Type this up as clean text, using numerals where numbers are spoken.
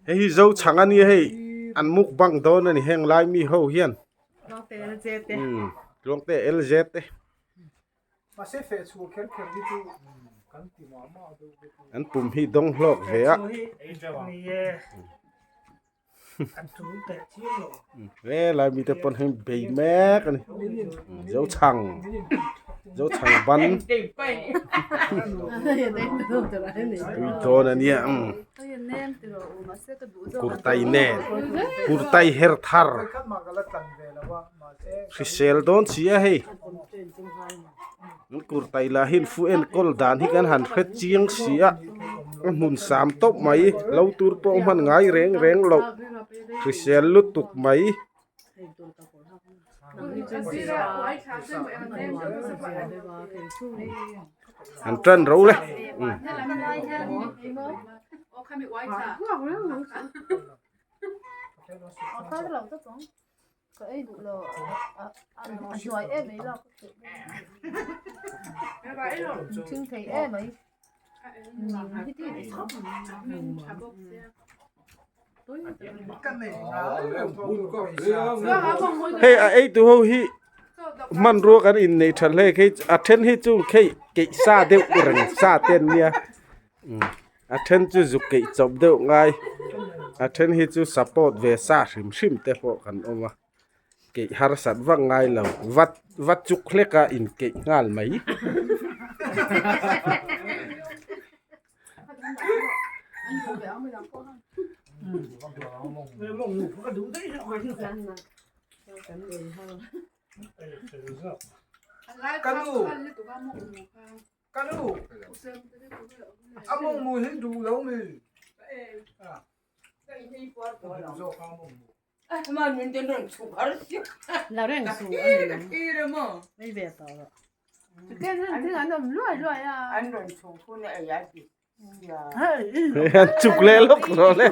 Hei hi zo chhang a nia hei an mukbang dawn a ni heng lai mi ho hian Tluangte LZ te. An pum hi dawng hlawk ve a. Helai mite pawn hi bei mek a ni Zochhang Zochhang ban tui dawn a nia kurtai nen kurtai her thar hrisel dawn si a hei an kurtai lah hi fu enkawl dan hi kan han hre chiang si a a hmun sam tawp mai lo tur pawh hman ngai reng reng loh hrisel lutuk mai. An tan ro le. Ka ei duh lo a a hnuai em mai lak thing thei em mai Hei a ei tu ho hi hmanrua kan inneih that hle khi a then hi chu khei keih sa deuh reng sa te an nia a then chu zuk keih chawp deuh ngai a then hi chu support ve sa hrim hrim te pawh kan awm a keih harsat vak ngai lo vat vat chuk hlek a inkeih nghal mai. Ka nu, a mawngmu hi duh lo mi? An chuk leh lawk rawh le.